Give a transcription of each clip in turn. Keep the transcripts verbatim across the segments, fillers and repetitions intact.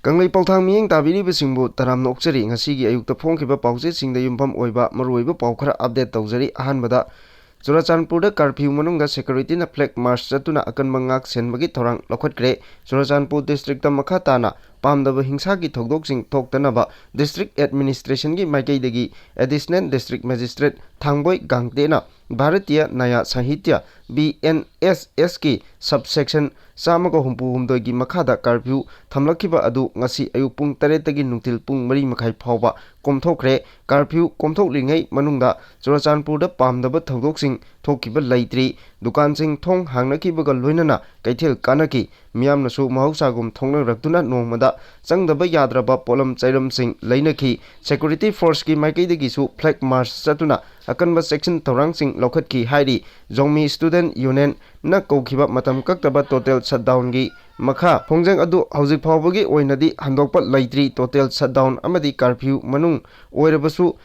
ꯀꯪꯂꯩ ꯄꯥꯎꯊꯥꯡ ꯃꯤꯠꯌꯦꯡ ꯇꯥꯕꯤꯔꯤꯕꯁꯤꯡꯕꯨ ꯇꯔꯥꯝꯅ ꯑꯣꯛꯆꯔꯤ꯫ ꯉꯁꯤꯒꯤ ꯑꯌꯨꯛꯇ ꯐꯣꯡꯈꯤꯕ ꯄꯥꯎꯆꯦꯁꯤꯡꯗ ꯌꯨꯝꯐꯝ ꯑꯣꯏꯕ ꯃꯔꯨꯑꯣꯏꯕ ꯄꯥꯎ ꯈꯔ update ꯇꯧꯖꯔꯤ꯫ ꯑꯍꯥꯟꯕꯗ, ꯆꯨꯔꯥꯆꯥꯟꯄꯨꯔꯗ curfew ꯃꯅꯨꯡꯗ securityꯅ flag march ꯆꯠꯇꯨꯅ ꯑꯀꯟꯕ ꯉꯥꯛ ꯁꯦꯟꯕꯒꯤ ꯊꯧꯔꯥꯡ ꯂꯧꯈꯠꯈ꯭ꯔꯦ꯫ ꯆꯨꯔꯥꯆꯥꯟꯄꯨꯔ districtꯇ ꯃꯈꯥ ꯇꯥꯅ ꯄꯥꯝꯗꯕ ꯍꯤꯡꯁꯥꯒꯤ ꯊꯧꯗꯣꯛꯁꯤꯡ ꯊꯣꯛꯇꯅꯕ district administrationꯒꯤ ꯃꯥꯏꯀꯩꯗꯒꯤ Additional District Magistrate ꯊꯥꯡꯕꯣꯏ ꯒꯥꯡꯇꯦꯅ ꯚꯥꯔꯇꯤꯌ ꯅ꯭ꯌꯥꯌ ꯁꯥꯍꯤꯇ꯭ꯌ, BNSSꯀꯤ subsection ꯆꯥꯝꯃꯒ ꯍꯨꯝꯐꯨ ꯍꯨꯝꯗꯣꯏꯒꯤ ꯃꯈꯥꯗ curfew ꯊꯝꯂꯛꯈꯤꯕ ꯑꯗꯨ ꯉꯁꯤ ꯑꯌꯨꯛ ꯄꯨꯡ ꯇꯔꯦꯠꯇꯒꯤ ꯅꯨꯡꯊꯤꯜ ꯄꯨꯡ ꯃꯔꯤ ꯃꯈꯥꯏ ꯐꯥꯎꯕ ꯀꯣꯝꯊꯣꯛꯈ꯭ꯔꯦ꯫ Curfew ꯀꯣꯝꯊꯣꯛꯂꯤꯉꯩ ꯃꯅꯨꯡꯗ ꯆꯨꯔꯥꯆꯥꯟꯄꯨꯔꯗ ꯄꯥꯝꯗꯕ ꯊꯧꯗꯣꯛꯁꯤꯡ ꯊꯣꯛꯈꯤꯕ ꯂꯩꯇ꯭ꯔꯤ꯫ ꯗꯨꯀꯥꯟꯁꯤꯡ ꯊꯣꯡ ꯍꯥꯡꯅꯈꯤꯕꯒ ꯂꯣꯏꯅꯅ ꯀꯩꯊꯦꯜ ꯀꯥꯅꯈꯤ꯫ ꯃꯤꯌꯥꯝꯅꯁꯨ ꯃꯍꯧꯁꯥꯒꯨꯝ ꯊꯣꯛꯅꯔꯛꯇꯨꯅ ꯅꯣꯡꯃꯗ ꯆꯪꯗꯕ ꯌꯥꯗ꯭ꯔꯕ ꯄꯣꯠꯂꯝ ꯆꯩꯔꯝꯁꯤꯡ ꯂꯩꯅꯈꯤ꯫ Security forceꯀꯤ ꯃꯥꯏꯀꯩꯗꯒꯤꯁꯨ flag march ꯆꯠꯇꯨꯅ ꯑꯀꯟꯕ ꯆꯦꯛꯁꯤꯟ ꯊꯧꯔꯥꯡꯁꯤꯡ ꯂꯧꯈꯠꯈꯤ ꯍꯥꯏꯔꯤ꯫ ꯖꯣꯃꯤ Student Unionꯅ ꯀꯧꯈꯤꯕ ꯃꯇꯝ ꯀꯛꯇꯕ total shutdownꯒꯤ ꯃꯈꯥ ꯈꯣꯡꯖꯪ ꯑꯗꯨ ꯍꯧꯖꯤꯛ ꯐꯥꯎꯕꯒꯤ ꯑꯣꯏꯅꯗꯤ ꯍꯟꯗꯣꯛꯄ ꯂꯩꯇ꯭ꯔꯤ꯫ Total shutdown ꯑꯃꯗꯤ curfew ꯃꯅꯨꯡ ꯑꯣꯏꯔꯕꯁꯨ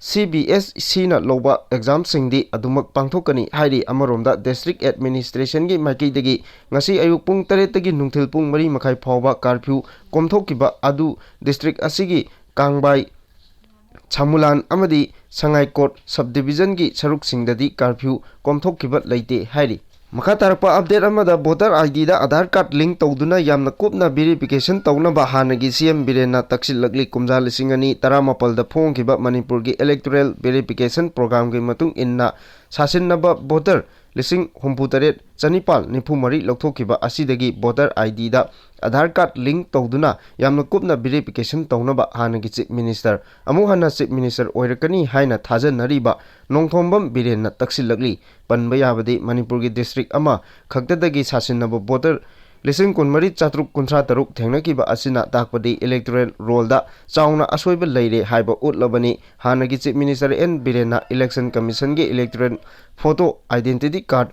CBSEꯅ ꯂꯧꯕ examꯁꯤꯡꯗꯤ ꯑꯗꯨꯃꯛ ꯄꯥꯡꯊꯣꯛꯀꯅꯤ ꯍꯥꯏꯔꯤ꯫ ꯑꯃꯔꯣꯝꯗ, district administrationꯒꯤ ꯃꯥꯏꯀꯩꯗꯒꯤ ꯉꯁꯤ ꯑꯌꯨꯛ ꯄꯨꯡ ꯇꯔꯦꯠꯇꯒꯤ ꯅꯨꯡꯊꯤꯜ ꯄꯨꯡ ꯃꯔꯤ ꯃꯈꯥꯏ ꯐꯥꯎꯕ curfew ꯀꯣꯝꯊꯣꯛꯈꯤꯕ ꯑꯗꯨ district ꯑꯁꯤꯒꯤ ꯀꯥꯡꯕꯥꯏ, ꯁꯃꯨꯂꯥꯟ ꯑꯃꯗꯤ ꯁꯉꯥꯏꯀꯣꯠ subdivisionꯒꯤ ꯁꯔꯨꯛꯁꯤꯡꯗꯗꯤ curfew ꯀꯣꯝꯊꯣꯛꯈꯤꯕ ꯂꯩꯇꯦ ꯍꯥꯏꯔꯤ꯫ ꯃꯈꯥ ꯇꯥꯔꯛꯄ update ꯑꯃꯗ, voter IDꯗ Aadhaar card link ꯇꯧꯗꯨꯅ ꯌꯥꯝꯅ ꯀꯨꯞꯅ verification ꯇꯧꯅꯕ ꯍꯥꯟꯅꯒꯤ CM ꯕꯤꯔꯦꯟꯅ ꯇꯛꯁꯤꯜꯂꯛꯂꯤ꯫ ꯀꯨꯝꯖꯥ ꯂꯤꯁꯤꯡ ꯑꯅꯤ ꯇꯔꯥꯃꯥꯄꯜꯗ ꯐꯣꯡꯈꯤꯕ ꯃꯅꯤꯄꯨꯔꯒꯤ electoral verification programꯒꯤ ꯃꯇꯨꯡ ꯏꯟꯅ, ꯁꯥꯁꯤꯟꯅꯕ voter ꯂꯤꯁꯤꯡ ꯍꯨꯝꯐꯨ ꯇꯔꯦꯠ ꯆꯅꯤꯄꯥꯜ ꯅꯤꯐꯨ ꯃꯔꯤ ꯂꯧꯊꯣꯛꯈꯤꯕ ꯑꯁꯤꯗꯒꯤ voter IDꯗ Aadhaar card link ꯇꯧꯗꯨꯅ ꯌꯥꯝꯅ ꯀꯨꯞꯅ verification ꯇꯧꯅꯕ ꯍꯥꯟꯅꯒꯤ Chief Minister ꯑꯃꯨꯛ ꯍꯟꯅ Chief Minister ꯑꯣꯏꯔꯛꯀꯅꯤ ꯍꯥꯏꯅ ꯊꯥꯖꯅꯔꯤꯕ ꯅꯣꯡꯊꯣꯝꯕꯝ ꯕꯤꯔꯦꯟꯅ ꯇꯛꯁꯤꯜꯂꯛꯂꯤ꯫ ꯄꯟꯕ ꯌꯥꯕꯗꯤ, ꯃꯅꯤꯄꯨꯔꯒꯤ district ꯑꯃ ꯈꯛꯇꯗꯒꯤ ꯁꯥꯁꯤꯟꯅꯕ voter ꯂꯤꯁꯤꯡ ꯀꯨꯟꯃꯔꯤ ꯆꯥꯇ꯭ꯔꯨꯛ ꯀꯨꯟꯊ꯭ꯔꯥ ꯇꯔꯨꯛ ꯊꯦꯡꯅꯈꯤꯕ ꯑꯁꯤꯅ ꯇꯥꯛꯄꯗꯤ electoral rollꯗ ꯆꯥꯎꯅ ꯑꯁꯣꯏꯕ ꯂꯩꯔꯦ ꯍꯥꯏꯕ ꯎꯠꯂꯕꯅꯤ꯫ ꯍꯥꯟꯅꯒꯤ Chief Minister N ꯕꯤꯔꯦꯟꯅ Election Commissionꯒꯤ electoral photo, identity card,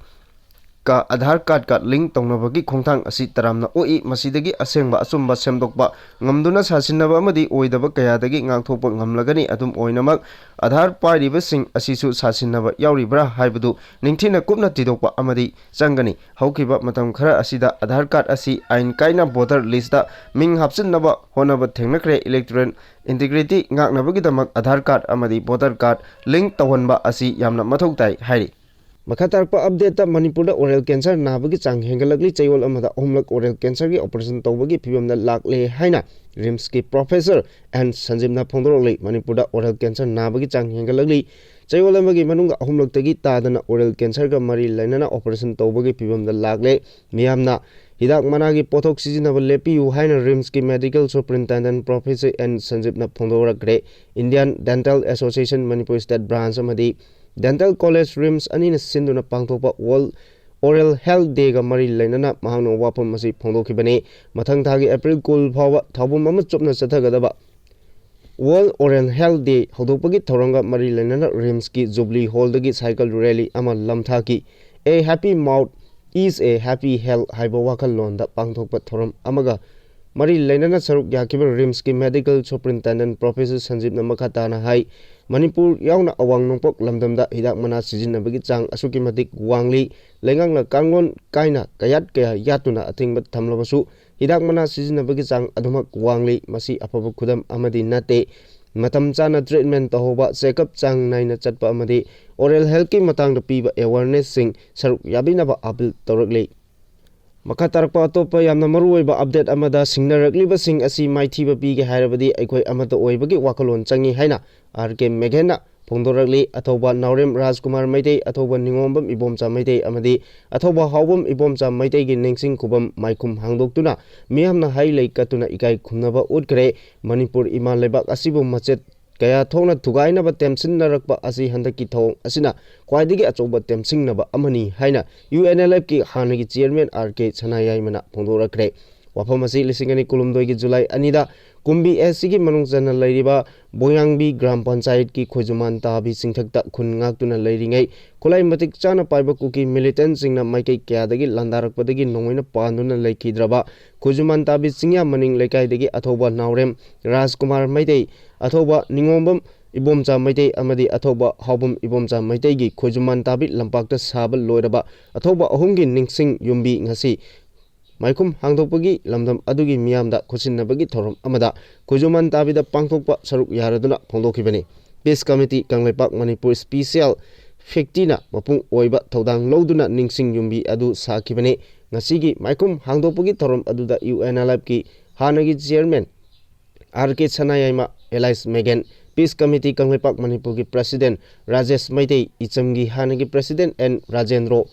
ꯀ ꯑꯙꯥꯔ ꯀꯥꯔꯗꯀ ꯂꯤꯡ ꯇꯧꯅꯕꯒꯤ ꯈꯣꯡꯊꯥꯡ ꯑꯁꯤ ꯇꯔꯥꯝꯅ ꯑꯣꯛꯏ꯫ ꯃꯁꯤꯗꯒꯤ ꯑꯁꯦꯡꯕ ꯑꯆꯨꯝꯕ ꯁꯦꯝꯗꯣꯛꯄ ꯉꯝꯗꯨꯅ ꯁꯥꯁꯤꯟꯅꯕ ꯑꯃꯗꯤ ꯑꯣꯏꯗꯕ ꯀꯌꯥꯗꯒꯤ ꯉꯥꯛꯊꯣꯛꯄ ꯉꯝꯂꯒꯅꯤ꯫ ꯑꯗꯨꯝ ꯑꯣꯏꯅꯃꯛ, ꯑꯙꯥꯔ ꯄꯥꯏꯔꯤꯕꯁꯤꯡ ꯑꯁꯤꯁꯨ ꯁꯥꯁꯤꯟꯅꯕ ꯌꯥꯎꯔꯤꯕ꯭ꯔꯥ ꯍꯥꯏꯕꯗꯨ ꯅꯤꯡꯊꯤꯅ ꯀꯨꯞꯅ ꯊꯤꯗꯣꯛꯄ ꯑꯃꯗꯤ ꯆꯪꯒꯅꯤ꯫ ꯍꯧꯈꯤꯕ ꯃꯇꯝ ꯈꯔ ꯑꯁꯤꯗ ꯑꯙꯥꯔ ꯀꯥꯔꯗ ꯑꯁꯤ ꯑꯥꯏꯟ ꯀꯥꯏꯅ ꯚꯣꯇꯔ ꯂꯤꯁꯇ ꯃꯤꯡ ꯍꯥꯞꯆꯤꯟꯅꯕ ꯍꯣꯠꯅꯕ ꯊꯦꯡꯅꯈ꯭ꯔꯦ꯫ ꯏꯂꯦꯛꯇꯣꯔꯦꯜ ꯏꯟꯇꯤꯒ꯭ꯔꯤꯇꯤ ꯉꯥꯛꯅꯕꯒꯤꯗꯃꯛ ꯑꯙꯥꯔ ꯀꯥꯔꯗ ꯑꯃꯗꯤ ꯚꯣꯇꯔ ꯀꯥꯔꯗ ꯂꯤꯡ ꯇꯧꯍꯟꯕ ꯑꯁꯤ ꯌꯥꯝꯅ ꯃꯊꯧ ꯇꯥꯏ ꯍꯥꯏꯔꯤ꯫ ꯃꯈꯥ ꯇꯥꯔꯛꯄ ꯑꯞꯗꯦꯠꯇ ꯃꯅꯤꯄꯨꯔꯗ ꯑꯣꯔꯦꯜ ꯀꯦꯟꯁꯔ ꯅꯥꯕꯒꯤ ꯆꯥꯡ ꯍꯦꯟꯒꯠꯂꯛꯂꯤ꯫ ꯆꯌꯣꯜ ꯑꯃꯗ ꯑꯍꯨꯝꯂꯛ ꯑꯣꯔꯦꯜ ꯀꯦꯟꯁꯔꯒꯤ ꯑꯣꯄꯔꯦꯁꯟ ꯇꯧꯕꯒꯤ ꯐꯤꯕꯝꯗ ꯂꯥꯛꯂꯦ ꯍꯥꯏꯅ ꯔꯤꯝꯁꯀꯤ ꯄ꯭ꯔꯣꯐꯦꯁꯔ ꯑꯦꯟ ꯁꯟꯖꯤꯞꯅ ꯐꯣꯡꯗꯣꯔꯛꯂꯤ꯫ ꯃꯅꯤꯄꯨꯔꯗ ꯑꯣꯔꯦꯜ ꯀꯦꯟꯁꯔ ꯅꯥꯕꯒꯤ ꯆꯥꯡ ꯍꯦꯟꯒꯠꯂꯛꯂꯤ꯫ ꯆꯌꯣꯜ ꯑꯃꯒꯤ ꯃꯅꯨꯡꯗ ꯑꯍꯨꯝꯂꯛꯇꯒꯤ ꯇꯥꯗꯅ ꯑꯣꯔꯦꯜ ꯀꯦꯟꯁꯔꯒ ꯃꯔꯤ ꯂꯩꯅꯅ ꯑꯣꯄꯔꯦꯁꯟ ꯇꯧꯕꯒꯤ ꯐꯤꯕꯝꯗ ꯂꯥꯛꯂꯦ꯫ ꯃꯤꯌꯥꯝꯅ ꯍꯤꯗꯥꯛ ꯃꯅꯥꯒꯤ ꯄꯣꯠꯊꯣꯛ ꯁꯤꯖꯤꯟꯅꯕ ꯂꯦꯞꯄꯤꯌꯨ ꯍꯥꯏꯅ ꯔꯤꯝꯁꯀꯤ ꯃꯦꯗꯤꯀꯦꯜ ꯁꯨꯄꯔꯤꯟꯇꯦꯟꯗꯦꯟ ꯄ꯭ꯔꯣꯐꯦꯁꯔ ꯑꯦꯟ ꯁꯟꯖꯤꯞꯅ ꯐꯣꯡꯗꯣꯔꯛꯈ꯭ꯔꯦ꯫ Indian dental association, Manipur state branch ꯑꯃꯗꯤ ꯗꯦꯟꯇꯦꯜ ꯀꯣꯂꯦꯖ ꯔꯤꯝꯁ ꯑꯅꯤꯅ ꯁꯤꯟꯗꯨꯅ ꯄꯥꯡꯊꯣꯛꯄ ꯋꯥꯔꯜ ꯑꯣꯔꯦꯜ ꯍꯦꯜꯊ ꯗꯦꯒ ꯃꯔꯤ ꯂꯩꯅꯅ ꯃꯍꯥꯛꯅ ꯋꯥꯐꯝ ꯑꯁꯤ ꯐꯣꯡꯗꯣꯛꯈꯤꯕꯅꯤ꯫ ꯃꯊꯪ ꯊꯥꯒꯤ ꯑꯦꯄ꯭ꯔꯤꯜ ꯀꯨꯟ ꯐꯥꯎꯕ ꯊꯧꯕꯨꯝ ꯑꯃ ꯆꯨꯞꯅ ꯆꯠꯊꯒꯗꯕ ꯋꯥꯔꯜ ꯑꯣꯔꯦꯜ ꯍꯦꯜꯊ ꯗꯦ ꯍꯧꯗꯣꯛꯄꯒꯤ ꯊꯧꯔꯝꯒ ꯃꯔꯤ ꯂꯩꯅꯅ ꯔꯤꯝꯁꯀꯤ ꯖꯨꯕꯂꯤ ꯍꯣꯜꯗꯒꯤ ꯁꯥꯏꯀꯜ ꯔꯦꯂꯤ ꯑꯃ ꯂꯝꯊꯥꯈꯤ꯫ A happy mouth is a happy health ꯍꯥꯏꯕ ꯋꯥꯈꯜꯂꯣꯟꯗ ꯄꯥꯡꯊꯣꯛꯄ ꯊꯧꯔꯝ ꯑꯃꯒ ꯃꯔꯤ ꯂꯩꯅꯅ ꯁꯔꯨꯛ ꯌꯥꯈꯤꯕ ꯔꯤꯝꯁꯀꯤ ꯃꯦꯗꯤꯀꯦꯜ ꯁꯨꯄꯔꯤꯟꯇꯦꯟꯗꯦꯟ ꯄ꯭ꯔꯣꯐꯦꯁꯔ ꯁꯟꯖꯤꯞꯅ ꯃꯈꯥ ꯇꯥꯅ ꯍꯥꯏ, ꯃꯅꯤꯄꯨꯔ ꯌꯥꯎꯅ ꯑꯋꯥꯡ ꯅꯣꯡꯄꯣꯛ ꯂꯝꯗꯝꯗ ꯍꯤꯗꯥꯛ ꯃꯅꯥ ꯁꯤꯖꯤꯟꯅꯕꯒꯤ ꯆꯥꯡ ꯑꯁꯨꯛꯀꯤ ꯃꯇꯤꯛ ꯋꯥꯡꯂꯤ꯫ ꯂꯩꯉꯥꯛꯅ ꯀꯥꯡꯂꯣꯟ ꯀꯥꯏꯅ ꯀꯌꯥꯠ ꯀꯌꯥ ꯌꯥꯠꯇꯨꯅ ꯑꯊꯤꯡꯕ ꯊꯝꯂꯕꯁꯨ ꯍꯤꯗꯥꯛ ꯃꯅꯥ ꯁꯤꯖꯤꯟꯅꯕꯒꯤ ꯆꯥꯡ ꯑꯗꯨꯃꯛ ꯋꯥꯡꯂꯤ꯫ ꯃꯁꯤ ꯑꯐꯕ ꯈꯨꯗꯝ ꯑꯃꯗꯤ ꯅꯠꯇꯦ꯫ ꯃꯇꯝ ꯆꯥꯅ ꯇ꯭ꯔꯤꯠꯃꯦꯟ ꯇꯧꯍꯧꯕ, ꯆꯦꯛꯑꯞ ꯆꯥꯡ ꯅꯥꯏꯅ ꯆꯠꯄ ꯑꯃꯗꯤ ꯑꯣꯔꯦꯜ ꯍꯦꯜꯊꯀꯤ ꯃꯇꯥꯡꯗ ꯄꯤꯕ ꯑꯦꯋꯥꯔꯅꯦꯁꯁꯤꯡ ꯁꯔꯨꯛ ꯌꯥꯕꯤꯅꯕ ꯑꯥꯄꯤꯜ ꯇꯧꯔꯛꯂꯤ꯫ ꯃꯈꯥ ꯇꯥꯔꯛꯄ ꯑꯇꯣꯞꯄ ꯌꯥꯝꯅ ꯃꯔꯨꯑꯣꯏꯕ ꯑꯞꯗꯦꯠ ꯑꯃꯗ, ꯁꯤꯡꯅꯔꯛꯂꯤꯕꯁꯤꯡ ꯑꯁꯤ ꯃꯥꯏꯊꯤꯕ ꯄꯤꯒꯦ ꯍꯥꯏꯔꯕꯗꯤ ꯑꯩꯈꯣꯏ ꯑꯃꯠꯇ ꯑꯣꯏꯕꯒꯤ ꯋꯥꯈꯜꯂꯣꯟ ꯆꯪꯏ ꯍꯥꯏꯅ ꯑꯥꯔ ꯀꯦ ꯃꯦꯘꯦꯟꯅ ꯐꯣꯡꯗꯣꯔꯛꯂꯤ꯫ ꯑꯊꯧꯕ ꯅꯥꯎꯔꯦꯝ ꯔꯥꯖꯀꯨꯃꯥꯔ ꯃꯩꯇꯩ, ꯑꯊꯧꯕ ꯅꯤꯉꯣꯝꯕꯝ ꯏꯕꯣꯝꯆꯥ ꯃꯩꯇꯩ ꯑꯃꯗꯤ ꯑꯊꯧꯕ ꯍꯥꯎꯕꯝ ꯏꯕꯣꯝꯆꯥ ꯃꯩꯇꯩꯒꯤ ꯅꯤꯡꯁꯤꯡ ꯈꯨꯕꯝ ꯃꯥꯏꯈꯨꯝ ꯍꯥꯡꯗꯣꯛꯇꯨꯅ ꯃꯤꯌꯥꯝꯅ ꯍꯩ ꯂꯩ ꯀꯠꯇꯨꯅ ꯏꯀꯥꯏ ꯈꯨꯝꯅꯕ ꯎꯠꯈ꯭ꯔꯦ꯫ ꯃꯅꯤꯄꯨꯔ ꯏꯃꯥ ꯂꯩꯕꯥꯛ ꯑꯁꯤꯕꯨ ꯃꯆꯦꯠ ꯀꯌꯥ ꯊꯣꯛꯅ ꯊꯨꯒꯥꯏꯅꯕ ꯇꯦꯝꯁꯤꯟꯅꯔꯛꯄ ꯑꯁꯤ ꯍꯟꯗꯛꯀꯤ ꯊꯧꯑꯣꯡ ꯑꯁꯤꯅ ꯈ꯭ꯋꯥꯏꯗꯒꯤ ꯑꯆꯧꯕ ꯇꯦꯝꯁꯤꯡꯅꯕ ꯑꯃꯅꯤ ꯍꯥꯏꯅ ꯌꯨ ꯑꯦꯟ ꯑꯦꯜ ꯑꯦꯐꯀꯤ ꯍꯥꯟꯅꯒꯤ ꯆꯤꯌꯔꯃꯦꯟ ꯑꯥꯔ ꯀꯦ ꯁꯅꯥꯌꯥꯏꯃꯅ ꯐꯣꯡꯗꯣꯔꯛꯈ꯭ꯔꯦ꯫ ꯋꯥꯐꯝ ꯑꯁꯤ ꯂꯤꯁꯤꯡ ꯑꯅꯤ ꯀꯨꯟꯍꯨꯝꯗꯣꯏꯒꯤ ꯖꯨꯂꯥꯏ ꯑꯅꯤꯗ ꯀꯨꯝꯕꯤ ꯑꯦꯁ ꯁꯤꯒꯤ ꯃꯅꯨꯡ ꯆꯟꯅ ꯂꯩꯔꯤꯕ ꯕꯣꯌꯥꯡꯕꯤ ꯒ꯭ꯔꯥꯝ ꯄꯟꯆꯥꯌꯠꯀꯤ ꯈꯣꯏꯖꯨꯃꯥꯟ ꯇꯥꯕꯤ ꯆꯤꯡꯊꯛꯇ ꯈꯨꯟ ꯉꯥꯛꯇꯨꯅ ꯂꯩꯔꯤꯉꯩ, ꯈꯨꯠꯂꯥꯏ ꯃꯇꯤꯛ ꯆꯥꯅ ꯄꯥꯏꯕ ꯀꯨꯀꯤ ꯃꯤꯂꯤꯇꯦꯟꯠꯁꯤꯡꯅ ꯃꯥꯏꯀꯩ ꯀꯌꯥꯗꯒꯤ ꯂꯥꯟꯗꯥꯔꯛꯄꯗꯒꯤ ꯅꯣꯡꯃꯩꯅ ꯄꯥꯟꯗꯨꯅ ꯂꯩꯈꯤꯗ꯭ꯔꯕ ꯈꯣꯏꯖꯨꯃꯥꯟ ꯇꯥꯕꯤ ꯆꯤꯡꯌꯥ ꯃꯅꯤꯡ ꯂꯩꯀꯥꯏꯗꯒꯤ ꯑꯊꯧꯕ ꯅꯥꯎꯔꯦꯝ ꯔꯥꯖꯀꯨꯃꯥꯔ ꯃꯩꯇꯩ, ꯑꯊꯧꯕ ꯅꯤꯉꯣꯝꯕꯝ ꯏꯕꯣꯝꯆꯥ ꯃꯩꯇꯩ ꯑꯃꯗꯤ ꯑꯊꯧꯕ ꯍꯥꯎꯕꯝ ꯏꯕꯣꯝꯆꯥ ꯃꯩꯇꯩꯒꯤ ꯈꯣꯏꯖꯨꯃꯥꯟ ꯇꯥꯕꯤ ꯂꯝꯄꯥꯛꯇ ꯁꯥꯕ ꯂꯣꯏꯔꯕ ꯑꯊꯧꯕ ꯑꯍꯨꯝꯒꯤ ꯅꯤꯡꯁꯤꯡ ꯌꯨꯝꯕꯤ ꯉꯁꯤ ꯃꯥꯏꯈꯨꯝ ꯍꯥꯡꯗꯣꯛꯄꯒꯤ ꯂꯝꯗꯝ ꯑꯗꯨꯒꯤ ꯃꯤꯌꯥꯝꯗ ꯈꯨꯠꯁꯤꯟꯅꯕꯒꯤ ꯊꯧꯔꯝ ꯑꯃꯗ ꯈꯣꯏꯖꯨꯃꯥꯟ ꯇꯥꯕꯤꯗ ꯄꯥꯡꯊꯣꯛꯄ ꯁꯔꯨꯛ ꯌꯥꯔꯗꯨꯅ ꯐꯣꯡꯗꯣꯛꯈꯤꯕꯅꯤ꯫ ꯄꯤꯁ ꯀꯃꯤꯇꯤ ꯀꯪꯂꯩꯄꯥꯛ ꯃꯅꯤꯄꯨꯔ ꯁ꯭ꯄꯤꯁꯤꯌꯦꯜ ꯐꯦꯛꯇꯤꯅ ꯃꯄꯨꯡ ꯑꯣꯏꯕ ꯊꯧꯗꯥꯡ ꯂꯧꯗꯨꯅ ꯅꯤꯡꯁꯤꯡ ꯌꯨꯝꯕꯤ ꯑꯗꯨ ꯁꯥꯈꯤꯕꯅꯤ꯫ ꯉꯁꯤꯒꯤ ꯃꯥꯏꯈꯨꯝ ꯍꯥꯡꯗꯣꯛꯄꯒꯤ ꯊꯧꯔꯝ ꯑꯗꯨꯗ ꯌꯨ ꯑꯦꯟ ꯑꯦꯜ ꯑꯦꯐꯀꯤ ꯍꯥꯟꯅꯒꯤ ꯆꯤꯌꯔꯃꯦꯟ ꯑꯥꯔ ꯀꯦ ꯁꯅꯥꯌꯥꯏꯃ, ꯑꯦꯂꯥꯏꯁ ꯃꯦꯒꯦꯟ, ꯄꯤꯁ ꯀꯃꯤꯇꯤ ꯀꯪꯂꯩꯄꯥꯛ ꯃꯅꯤꯄꯨꯔꯒꯤ ꯄ꯭ꯔꯁꯤꯗꯦꯟ ꯔꯥꯖꯦꯁ ꯃꯩꯇꯩ, ꯏꯆꯝꯒꯤ ꯍꯥꯟꯅꯒꯤ ꯄ꯭ꯔꯁꯤꯗꯦꯟ ꯑꯦꯟ ꯔꯥꯖꯦꯟꯗ꯭ꯔꯣ,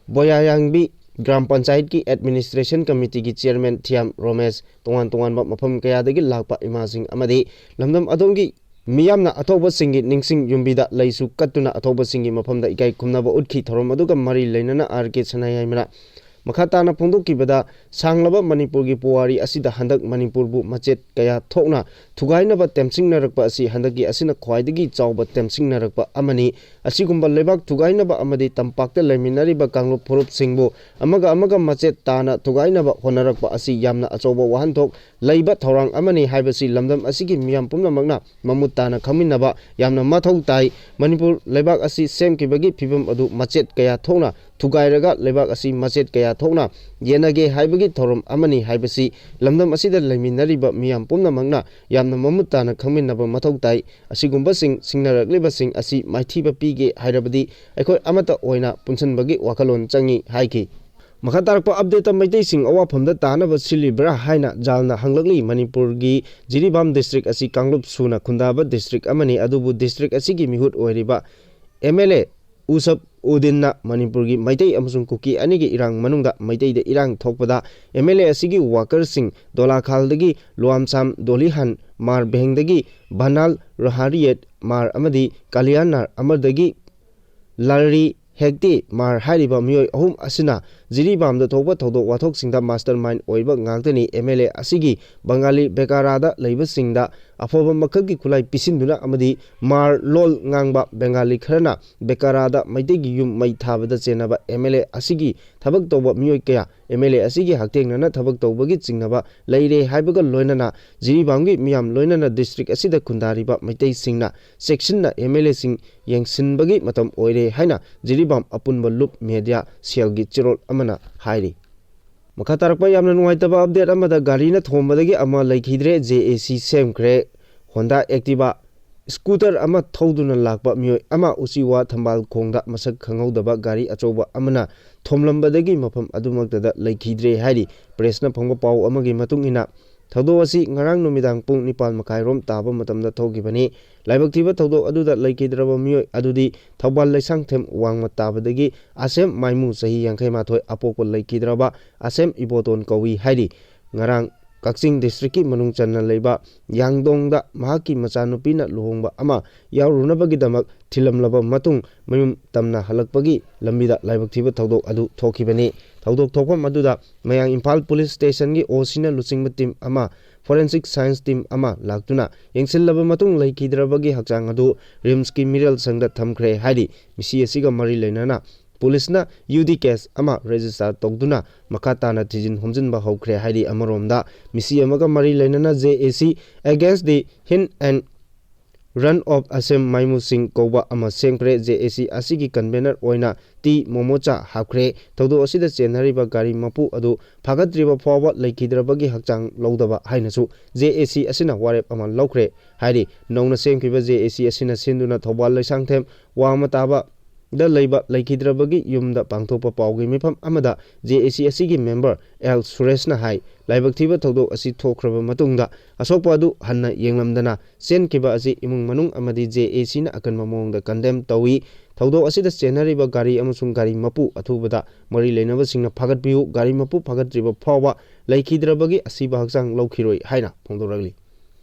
ꯕꯣꯌꯥꯌꯥꯡꯕꯤ ꯒ꯭ꯔꯥꯝ ꯄꯟꯆꯥꯌꯠꯀꯤ ꯑꯦꯗꯃꯤꯅꯤꯁꯇ꯭ꯔꯦꯁꯟ ꯀꯃꯤꯇꯤꯒꯤ ꯆꯤꯌꯔꯃꯦꯟ ꯊꯤꯌꯥꯝ ꯔꯣꯃꯦꯁ, ꯇꯣꯉꯥꯟ ꯇꯣꯉꯥꯟꯕ ꯃꯐꯝ ꯀꯌꯥꯗꯒꯤ ꯂꯥꯛꯄ ꯏꯃꯥꯁꯤꯡ ꯑꯃꯗꯤ ꯂꯝꯗꯝ ꯑꯗꯣꯝꯒꯤ ꯃꯤꯌꯥꯝꯅ ꯑꯊꯧꯕꯁꯤꯡꯒꯤ ꯅꯤꯡꯁꯤꯡ ꯌꯨꯝꯕꯤꯗ ꯂꯩꯁꯨ ꯀꯠꯇꯨꯅ ꯑꯊꯧꯕꯁꯤꯡꯒꯤ ꯃꯐꯝꯗ ꯏꯀꯥꯏ ꯈꯨꯝꯅꯕ ꯎꯠꯈꯤ꯫ ꯊꯧꯔꯝ ꯑꯗꯨꯒ ꯃꯔꯤ ꯂꯩꯅꯅ ꯑꯥꯔ ꯀꯦ ꯁꯅꯥꯌꯥꯏꯃꯅ ꯃꯈꯥ ꯇꯥꯅ ꯐꯣꯡꯗꯣꯛꯈꯤꯕꯗ, ꯁꯥꯡꯂꯕ ꯃꯅꯤꯄꯨꯔꯒꯤ ꯄꯨꯋꯥꯔꯤ ꯑꯁꯤꯗ ꯍꯟꯗꯛ ꯃꯅꯤꯄꯨꯔꯕꯨ ꯃꯆꯦꯠ ꯀꯌꯥ ꯊꯣꯛꯅ ꯊꯨꯒꯥꯏꯅꯕ ꯇꯦꯝꯁꯤꯡꯅꯔꯛꯄ ꯑꯁꯤ ꯍꯟꯗꯛꯀꯤ ꯑꯁꯤꯅ ꯈ꯭ꯋꯥꯏꯗꯒꯤ ꯆꯥꯎꯕ ꯇꯦꯝꯁꯤꯡꯅꯔꯛꯄ ꯑꯃꯅꯤ꯫ ꯑꯁꯤꯒꯨꯝꯕ ꯂꯩꯕꯥꯛ ꯊꯨꯒꯥꯏꯅꯕ ꯑꯃꯗꯤ ꯇꯝꯄꯥꯛꯇ ꯂꯩꯃꯤꯟꯅꯔꯤꯕ ꯀꯥꯡꯂꯨꯞ ꯐꯨꯔꯨꯞꯁꯤꯡꯕꯨ ꯑꯃꯒ ꯑꯃꯒ ꯃꯆꯦꯠ ꯇꯥꯅ ꯊꯨꯒꯥꯏꯅꯕ ꯍꯣꯠꯅꯔꯛꯄ ꯑꯁꯤ ꯌꯥꯝꯅ ꯑꯆꯧꯕ ꯋꯥꯍꯟꯊꯣꯛ ꯂꯩꯕ ꯊꯧꯔꯥꯡ ꯑꯃꯅꯤ ꯍꯥꯏꯕꯁꯤ ꯂꯝꯗꯝ ꯑꯁꯤꯒꯤ ꯃꯤꯌꯥꯝ ꯄꯨꯝꯅꯃꯛꯅ ꯃꯃꯨꯠ ꯇꯥꯅ ꯈꯪꯃꯤꯟꯅꯕ ꯌꯥꯝꯅ ꯃꯊꯧ ꯇꯥꯏ꯫ ꯃꯅꯤꯄꯨꯔ ꯂꯩꯕꯥꯛ ꯑꯁꯤ ꯁꯦꯝꯈꯤꯕꯒꯤ ꯐꯤꯕꯝ ꯑꯗꯨ ꯃꯆꯦꯠ ꯀꯌꯥ ꯊꯣꯛꯅ ꯊꯨꯒꯥꯏꯔꯒ ꯂꯩꯕꯥꯛ ꯑꯁꯤ ꯃꯆꯦꯠ ꯀꯌꯥ ꯊꯣꯛꯅ ꯌꯦꯟꯅꯒꯦ ꯍꯥꯏꯕꯒꯤ ꯊꯧꯔꯝ ꯑꯃꯅꯤ ꯍꯥꯏꯕꯁꯤ ꯂꯝꯗꯝ ꯑꯁꯤꯗ ꯂꯩꯃꯤꯟꯅꯔꯤꯕ ꯃꯤꯌꯥꯝ ꯄꯨꯝꯅꯃꯛꯅ ꯌꯥꯝꯅ ꯃꯃꯨꯠ ꯇꯥꯅ ꯈꯪꯃꯤꯟꯅꯕ ꯃꯊꯧ ꯇꯥꯏ꯫ ꯑꯁꯤꯒꯨꯝꯕꯁꯤꯡ ꯁꯤꯡꯅꯔꯛꯂꯤꯕꯁꯤꯡ ꯑꯁꯤ ꯃꯥꯏꯊꯤꯕ ꯄꯤꯒꯦ ꯍꯥꯏꯔꯕꯗꯤ ꯑꯩꯈꯣꯏ ꯑꯃꯠꯇ ꯑꯣꯏꯅ ꯄꯨꯟꯁꯤꯟꯕꯒꯤ ꯋꯥꯈꯜꯂꯣꯟ ꯆꯪꯏ ꯍꯥꯏꯈꯤ꯫ ꯃꯈꯥ ꯇꯥꯔꯛꯄ ꯑꯞꯗꯦꯠꯇ, ꯃꯩꯇꯩꯁꯤꯡ ꯑꯋꯥꯐꯝꯗ ꯇꯥꯅꯕ ꯁꯤꯜꯂꯤꯕ꯭ꯔꯥ ꯍꯥꯏꯅ ꯖꯥꯜꯅ ꯍꯪꯂꯛꯂꯤ꯫ ꯃꯅꯤꯄꯨꯔꯒꯤ ꯖꯤꯔꯤꯕꯥꯝ ꯗꯤꯁꯇ꯭ꯔꯤꯛ ꯑꯁꯤ ꯀꯥꯡꯂꯨꯞ ꯁꯨꯅ ꯈꯨꯟꯗꯥꯕ ꯗꯤꯁꯇ꯭ꯔꯤꯛ ꯑꯃꯅꯤ, ꯑꯗꯨꯕꯨ ꯗꯤꯁꯇ꯭ꯔꯤꯛ ꯑꯁꯤꯒꯤ ꯃꯤꯍꯨꯠ ꯑꯣꯏꯔꯤꯕ ꯑꯦꯝ ꯑꯦꯜ ꯑꯦ ꯎꯁꯞ ꯎꯗꯤꯟꯅ ꯃꯅꯤꯄꯨꯔꯒꯤ ꯃꯩꯇꯩ ꯑꯃꯁꯨꯡ ꯀꯨꯀꯤ ꯑꯅꯤꯒꯤ ꯏꯔꯥꯡ ꯃꯅꯨꯡꯗ ꯃꯩꯇꯩꯗ ꯏꯔꯥꯡ ꯊꯣꯛꯄꯗ ꯑꯦꯝ ꯑꯦꯜ ꯑꯦ ꯑꯁꯤꯒꯤ ꯋꯥꯀꯔꯁꯤꯡ ꯗꯣꯂꯥꯈꯥꯜꯗꯒꯤ ꯂꯨꯋꯥꯝꯁꯥꯝ ꯗꯣꯂꯤꯍꯥꯟ ꯃꯥꯔ ꯚꯦꯡꯗꯒꯤ ꯚꯅꯥꯜ ꯔꯣꯍꯥꯔꯤꯌꯦꯠ ꯃꯥꯔ ꯑꯃꯗꯤ ꯀꯂꯤꯌꯥꯟꯅꯥꯔ ꯑꯃꯗꯒꯤ ꯂꯥꯔꯤ ꯍꯦꯛꯇꯦ ꯃꯥꯔ ꯍꯥꯏꯔꯤꯕ ꯃꯤꯑꯣꯏ ꯑꯍꯨꯝ ꯑꯁꯤꯅ ꯖꯤꯔꯤꯕꯥꯝꯗ ꯊꯣꯛꯄ ꯊꯧꯗꯣꯛ ꯋꯥꯊꯣꯛꯁꯤꯡꯗ mastermind ꯑꯣꯏꯕ ꯉꯥꯛꯇꯅꯤ꯫ MLA ꯑꯁꯤꯒꯤ ꯕꯪꯒꯥꯂꯤ ꯕꯦꯀꯥꯔꯥꯗ ꯂꯩꯕꯁꯤꯡꯗ ꯑꯐꯕ ꯃꯈꯜꯒꯤ ꯈꯨꯠꯂꯥꯏ ꯄꯤꯁꯤꯟꯗꯨꯅ ꯑꯃꯗꯤ ꯃꯥꯔ ꯂꯣꯜ ꯉꯥꯡꯕ ꯕꯦꯡꯒꯥꯂꯤ ꯈꯔꯅ ꯕꯦꯀꯥꯔꯥꯗ ꯃꯩꯇꯩꯒꯤ ꯌꯨꯝ ꯃꯩ ꯊꯥꯕꯗ ꯆꯦꯟꯅꯕ MLA ꯑꯁꯤꯒꯤ ꯊꯕꯛ ꯇꯧꯕ ꯃꯤꯑꯣꯏ ꯀꯌꯥ MLA ꯑꯁꯤꯒꯤ ꯍꯛꯊꯦꯡꯅꯅ ꯊꯕꯛ ꯇꯧꯕꯒꯤ ꯆꯤꯡꯅꯕ ꯂꯩꯔꯦ ꯍꯥꯏꯕꯒ ꯂꯣꯏꯅꯅ ꯖꯤꯔꯤꯕꯥꯝꯒꯤ ꯃꯤꯌꯥꯝ ꯂꯣꯏꯅꯅ district ꯑꯁꯤꯗ ꯈꯨꯟꯗꯥꯔꯤꯕ ꯃꯩꯇꯩꯁꯤꯡꯅ ꯆꯦꯛꯁꯤꯟꯅ MLA ꯁꯤꯡ ꯌꯦꯡꯁꯤꯟꯕꯒꯤ ꯃꯇꯝ ꯑꯣꯏꯔꯦ ꯍꯥꯏꯅ ꯖꯤꯔꯤꯕꯥꯝ ꯑꯄꯨꯟꯕ ꯂꯨꯞ media cell ꯒꯤ ꯆꯦꯔꯣꯜ ꯑꯃꯅ ꯍꯥꯏꯔꯤ꯫ ꯃꯈꯥ ꯇꯥꯔꯛꯄ ꯌꯥꯝꯅ ꯅꯨꯡꯉꯥꯏꯇꯕ update ꯑꯃꯗ ꯒꯥꯔꯤꯅ ꯊꯣꯝꯕꯗꯒꯤ ꯑꯃ ꯂꯩꯈꯤꯗ꯭ꯔꯦ꯫ JAC ꯁꯦꯝꯈ꯭ꯔꯦ꯫ Honda Activa scooter ꯑꯃ ꯊꯧꯗꯨꯅ ꯂꯥꯛꯄ ꯃꯤꯑꯣꯏ ꯑꯃ ꯎꯆꯤꯋꯥ ꯊꯝꯕꯥꯜ ꯈꯣꯡꯗ ꯃꯁꯛ ꯈꯪꯍꯧꯗꯕ ꯒꯥꯔꯤ ꯑꯆꯧꯕ ꯑꯃꯅ ꯊꯣꯝꯂꯝꯕꯗꯒꯤ ꯃꯐꯝ ꯑꯗꯨꯃꯛꯇꯗ ꯂꯩꯈꯤꯗ꯭ꯔꯦ ꯍꯥꯏꯔꯤ꯫ Press ꯅ ꯐꯪꯕ ꯄꯥꯎ ꯑꯃꯒꯤ ꯃꯇꯨꯡ ꯏꯟꯅ, ꯊꯧꯗꯣꯛ ꯑꯁꯤ ꯉꯔꯥꯡ ꯅꯨꯃꯤꯗꯥꯡ ꯄꯨꯡ ꯅꯤꯄꯥꯟ ꯃꯈꯥꯏꯔꯣꯝ ꯇꯥꯕ ꯃꯇꯝꯗ ꯊꯣꯛꯈꯤꯕꯅꯤ꯫ ꯂꯥꯏꯕꯛ ꯊꯤꯕ ꯊꯧꯗꯣꯛ ꯑꯗꯨꯗ ꯂꯩꯈꯤꯗ꯭ꯔꯕ ꯃꯤꯑꯣꯏ ꯑꯗꯨꯗꯤ ꯊꯧꯕꯥꯜ ꯂꯩꯁꯥꯡꯊꯦꯝ ꯋꯥꯡꯃ ꯇꯥꯕꯗꯒꯤ ꯑꯁꯦꯝ ꯃꯥꯏꯃꯨ, ꯆꯍꯤ ꯌꯥꯡꯈꯩ ꯃꯥꯊꯣꯏ, ꯑꯄꯣꯛꯄ ꯂꯩꯈꯤꯗ꯭ꯔꯕ ꯑꯁꯦꯝ ꯏꯕꯣꯇꯣꯟ ꯀꯧꯏ ꯍꯥꯏꯔꯤ꯫ ꯉꯔꯥꯡ ꯀꯛꯆꯤꯡ district ꯀꯤ ꯃꯅꯨꯡ ꯆꯟꯅ ꯂꯩꯕ ꯌꯥꯡꯗꯣꯡꯗ ꯃꯍꯥꯛꯀꯤ ꯃꯆꯥꯅꯨꯄꯤꯅ ꯂꯨꯍꯣꯡꯕ ꯑꯃ ꯌꯥꯎꯔꯨꯅꯕꯒꯤꯗꯃꯛ ꯊꯤꯜꯂꯝꯂꯕ ꯃꯇꯨꯡ ꯃꯌꯨꯝ ꯇꯝꯅ ꯍꯜꯂꯛꯄꯒꯤ ꯂꯝꯕꯤꯗ ꯂꯥꯏꯕꯛ ꯊꯤꯕ ꯊꯧꯗꯣꯛ ꯑꯗꯨ ꯊꯣꯛꯈꯤꯕꯅꯤ꯫ ꯊꯧꯗꯣꯛ ꯊꯣꯛꯐꯝ ꯑꯗꯨꯗ ꯃꯌꯥꯡ ꯏꯝꯐꯥꯜ police station ꯒꯤ OC ꯅ ꯂꯨꯆꯤꯡꯕ team ꯑꯃ, forensic science team ꯑꯃ ꯂꯥꯛꯇꯨꯅ ꯌꯦꯡꯁꯤꯜꯂꯕ ꯃꯇꯨꯡ ꯂꯩꯈꯤꯗ꯭ꯔꯕꯒꯤ ꯍꯛꯆꯥꯡ ꯑꯗꯨ RIMS ꯀꯤ ꯃꯤꯔꯦꯜ ꯁꯪꯗ ꯊꯝꯈ꯭ꯔꯦ ꯍꯥꯏꯔꯤ꯫ ꯃꯤꯁꯤ ꯑꯁꯤꯒ ꯃꯔꯤ ꯂꯩꯅꯅ police ꯅ UD case ꯑꯃ register ꯇꯧꯗꯨꯅ ꯃꯈꯥ ꯇꯥꯅ ꯊꯤꯖꯤꯟ ꯍꯨꯝꯖꯤꯟꯕ ꯍꯧꯈ꯭ꯔꯦ ꯍꯥꯏꯔꯤ꯫ ꯑꯃꯔꯣꯝꯗ, ꯃꯤꯁꯤ ꯑꯃꯒ ꯃꯔꯤ ꯂꯩꯅꯅ JAC against the hit and run of ꯑꯁꯦꯝ ꯃꯥꯏꯃꯨ ꯁꯤꯡ ꯀꯧꯕ ꯑꯃ ꯁꯦꯝꯈ꯭ꯔꯦ꯫ JAC ꯑꯁꯤꯒꯤ convener ꯑꯣꯏꯅ ꯇꯤ ꯃꯣꯃꯣꯆꯥ ꯍꯥꯞꯈ꯭ꯔꯦ꯫ ꯊꯧꯗꯣꯛ ꯑꯁꯤꯗ ꯆꯦꯟꯅꯔꯤꯕ ꯒꯥꯔꯤ ꯃꯄꯨ ꯑꯗꯨ ꯐꯥꯒꯠꯇ꯭ꯔꯤꯕ ꯐꯥꯎꯕ ꯂꯩꯈꯤꯗ꯭ꯔꯕꯒꯤ ꯍꯛꯆꯥꯡ ꯂꯧꯗꯕ ꯍꯥꯏꯅꯁꯨ JAC ꯑꯁꯤꯅ ꯋꯥꯔꯦꯞ ꯑꯃ ꯂꯧꯈ꯭ꯔꯦ ꯍꯥꯏꯔꯤ꯫ ꯅꯧꯅ ꯁꯦꯝꯈꯤꯕ JAC ꯑꯁꯤꯅ ꯁꯤꯟꯗꯨꯅ ꯊꯧꯕꯥꯜ ꯂꯩꯁꯥꯡꯊꯦꯝ ꯋꯥꯡꯃ ꯇꯥꯕ ꯗ ꯂꯩꯕ ꯂꯩꯈꯤꯗ꯭ꯔꯕꯒꯤ ꯌꯨꯝꯗ ꯄꯥꯡꯊꯣꯛꯄ ꯄꯥꯎꯒꯤ ꯃꯤꯐꯝ ꯑꯃꯗ JAC ꯑꯁꯤꯒꯤ member ꯑꯦꯜ ꯁꯨꯔꯦꯁꯅ ꯍꯥꯏ, ꯂꯥꯏꯕꯛ ꯊꯤꯕ ꯊꯧꯗꯣꯛ ꯑꯁꯤ ꯊꯣꯛꯈ꯭ꯔꯕ ꯃꯇꯨꯡꯗ ꯑꯁꯣꯛꯄ ꯑꯗꯨ ꯍꯟꯅ ꯌꯦꯡꯂꯝꯗꯅ ꯆꯦꯟꯈꯤꯕ ꯑꯁꯤ ꯏꯃꯨꯡ ꯃꯅꯨꯡ ꯑꯃꯗꯤ JAC ꯅ ꯑꯀꯟꯕ ꯃꯑꯣꯡꯗ condemn ꯇꯧꯏ꯫ ꯊꯧꯗꯣꯛ ꯑꯁꯤꯗ ꯆꯦꯟꯅꯔꯤꯕ ꯒꯥꯔꯤ ꯑꯃꯁꯨꯡ ꯒꯥꯔꯤ ꯃꯄꯨ ꯑꯊꯨꯕꯗ ꯃꯔꯤ ꯂꯩꯅꯕꯁꯤꯡꯅ ꯐꯥꯒꯠꯄꯤꯌꯨ, ꯒꯥꯔꯤ ꯃꯄꯨ ꯐꯥꯒꯠꯇ꯭ꯔꯤꯕ ꯐꯥꯎꯕ ꯂꯩꯈꯤꯗ꯭ꯔꯕꯒꯤ ꯑꯁꯤꯕ ꯍꯛꯆꯥꯡ ꯂꯧꯈꯤꯔꯣꯏ ꯍꯥꯏꯅ ꯐꯣꯡꯗꯣꯔꯛꯂꯤ꯫